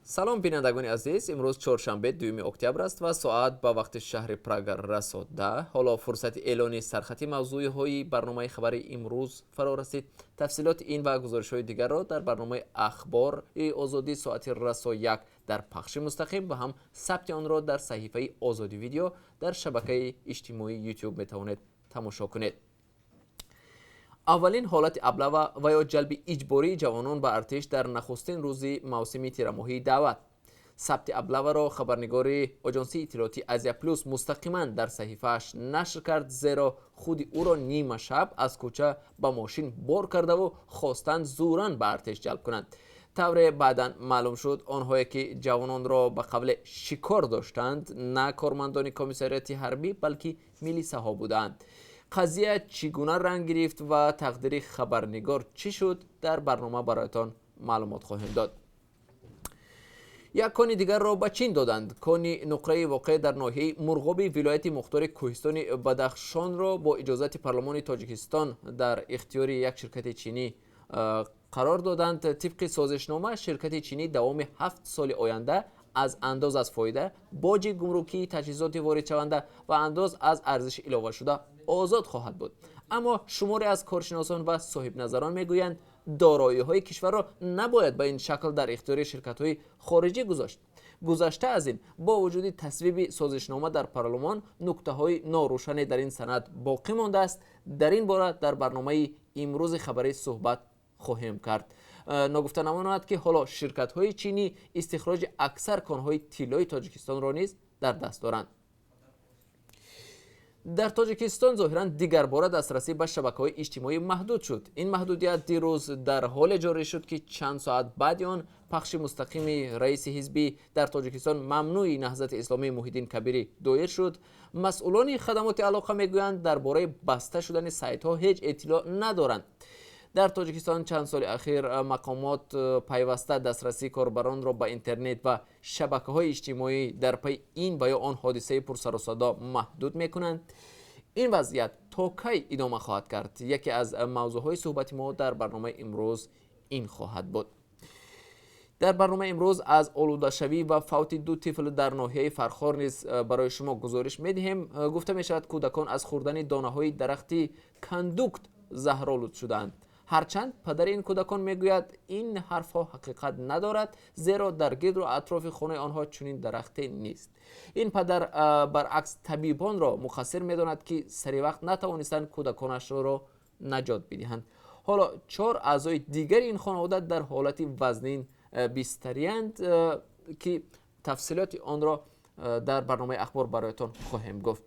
Салом, бинандагони азиз. Имрӯз чоршанбе, 2 октябр аст ва соат ба вақти шаҳри Прага расо 10. Ҳоло фурсати эълони сархати мавзӯъҳои барномаи хабари имрӯз фаро расид. Тафсилоти ин ва гузоришҳои дигарро дар барномаи Ахбори Озодӣ соати расо 1 дар пахши мустақим ва ҳам сабти онро дар саҳифаи Озодӣ Видео дар шабакаи иҷтимоии Ютуб метавонед тамошо кунед. Аввалин ҳолати аблава ва ё ҷалби иҷбории ҷавонон ба артиш дар нахустин рӯзи мавсими тирамоҳии даъват. Сабти аблаваро хабарнигори оҷонсии иттилоотии Азия Плюс мустақиман дар саҳифааш нашр кард, зеро худи ӯро нима шаб аз кӯча ба мошин бор кардаву хостанд зӯран ба артиш ҷалб кунанд. Тавре баъдан маълум шуд, онҳое ки ҷавононро ба қавле шикор доштанд, на кормандони комиссариати ҳарбӣ, балки милисаҳо буданд. Қазия чӣ гуна ранг гирифт ва тақдири хабарнигор чӣ шуд, дар барнома бароятон маълумот хоҳем дод. Як кони дигарро ба Чин доданд. Кони нуқраи воқеъ дар ноҳияи Мурғоби вилояти мухтори кӯҳистони Бадахшонро бо иҷозати парлумони Тоҷикистон дар ихтиёри як ширкати чинӣ қарор доданд. Тибқи созишнома, ширкати чинӣ давоми 7 соли оянда аз андоз аз фоида, боҷи гумрукии таҷҳизоти воридшаванда ва андоз аз арзиши иловашуда озод хоҳад буд. Аммо шуморе аз коршиносон ва соҳибназарон мегӯянд, дороиҳои кишварро набояд ба ин шакл дар ихтиёри ширкатҳои хориҷӣ гузошт. Гузашта аз ин, бо вуҷуди тасвиби созишнома дар парлумон, нуктаҳои норӯшане дар ин санад боқӣ мондааст. Дар ин бора дар барномаи имрӯзи хабарӣ суҳбат хоҳем кард. Ногуфта намонад, ки ҳоло ширкатҳои чинӣ истихроҷи аксар конҳои тиллои Тоҷикистонро низ дар даст доранд. Дар Тоҷикистон зоҳиран дигарбора дастрасӣ ба шабакаҳои иҷтимоӣ маҳдуд шуд. Ин маҳдудият дирӯз дар ҳоле ҷорӣ шуд, ки чанд соат баъди он пахши мустақими раиси ҳизби дар Тоҷикистон мамнӯи Наҳзати Исломӣ Муҳиддин Кабирӣ доир шуд. Масъулони хадамоти алоқа мегӯянд, дар бораи баста шудани сайтҳо ҳеҷ иттилоъ надоранд. Дар Тоҷикистон чанд соли ахир мақомот пайваста дастрасии корбаронро ба интернет ва шабакаҳои иҷтимоӣ дар пайи ин ва ё он ҳодисаи пурсарусадо маҳдуд мекунанд. Ин вазъият то кай идома хоҳад кард? Яке аз мавзӯъҳои суҳбати мо дар барномаи имрӯз ин хоҳад буд. Дар барномаи имрӯз аз олудашавӣ ва фавти ду тифл дар ноҳияи Фархор низ барои шумо гузориш медиҳем. Гуфта мешавад, кӯдакон аз хӯрдани донаҳои дарахти кондукт заҳролуд шудаанд. Ҳарчанд падари ин кӯдакон мегӯяд, ин ҳарфҳо ҳақиқат надорад, зеро дар гирду атрофи хонаи онҳо чунин дарахте нест. Ин падар, баръакс, табибонро муқассир медонад, ки саривақт натавонистанд кӯдаконашро наҷот бидиҳанд. Ҳоло чор аъзои дигари ин хонавода дар ҳолати вазнин бистариянд, ки тафсилоти онро дар барномаи ахбор бароятон хоҳем гуфт.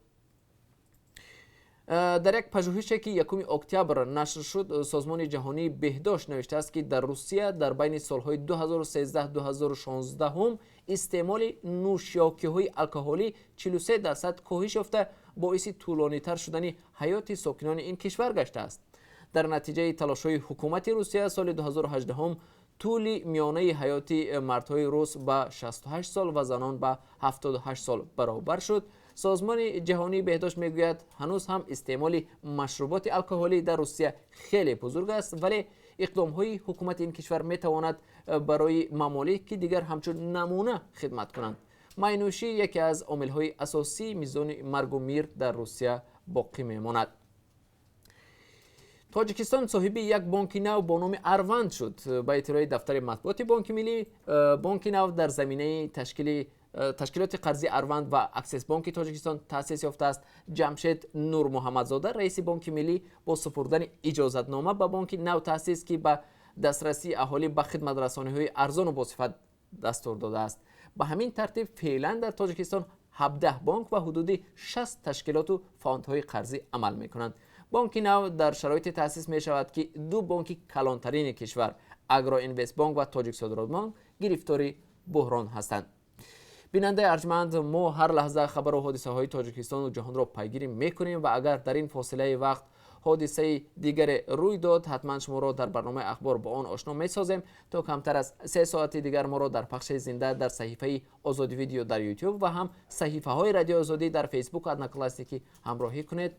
Дар як пажӯҳише, ки 1 октябр нашр шуд, Созмони Ҷаҳонии Беҳдошт навиштааст, ки дар Русия дар байни солҳои 2013-2016 истеъмоли нӯшиёкиҳои алкоҳолӣ 43% коҳиш ёфта, боиси тӯлонитар шудани ҳаёти сокинони ин кишвар гаштааст. Дар натиҷаи талошҳои ҳукумати Русия, соли 2018 тӯли миёнаи ҳаёти мардҳои рус ба 68 сол ва занон ба 78 сол баробар шуд. Созмони Ҷаҳонии Беҳдошт мегӯяд, ҳанӯз ҳам истеъмоли машруботи алкоҳолӣ дар Русия хеле бузург аст, вале иқдомҳои ҳукумати ин кишвар метавонад барои мамолики дигар ҳамчун намуна хидмат кунанд. Майнӯшӣ яке аз омилҳои асосии мизони маргу мир дар Русия боқӣ мемонад. Тоҷикистон соҳиби як бонки нав бо номи Арванд шуд. Ба иттилои дафтари матбуоти Бонки Миллӣ, бонки нав дар заминаи ташкили ташкилоти қарзии Арванд ва Аксессбонки Тоҷикистон таъсис ёфтааст. Ҷамшед Нурмуҳаммадзода, раиси Бонки Миллӣ, бо супурдани иҷозатнома ба бонки навтаъсис, ки ба дастрасии аҳолӣ ба хидматрасониҳои арзону босифат дастур додааст. Ба ҳамин тартиб, феълан дар Тоҷикистон 17 бонк ва ҳудуди 60 ташкилоту фондҳои қарзӣ амал мекунанд. Бонки нав дар шароите таъсис мешавад, ки ду бонки калонтарини кишвар, Агроинвестбонк ва Тоҷиксодиротбонк, гирифтори буҳрон ҳастанд. Бинандаи арҷманд, мо ҳар лаҳза хабару ҳодисаҳои Тоҷикистону ҷаҳонро пайгирӣ мекунем ва агар дар ин фосилаи вақт ҳодисаи дигаре рӯй дод, ҳатман шуморо дар барномаи ахбор бо он ошно месозем. То камтар аз 3 соати дигар моро дар пахши зинда дар саҳифаи Озодӣ Видео дар Ютуб ва ҳам саҳифаҳои Радиои Озодӣ дар Фейсбук, Одноклассники ҳамроҳӣ кунед.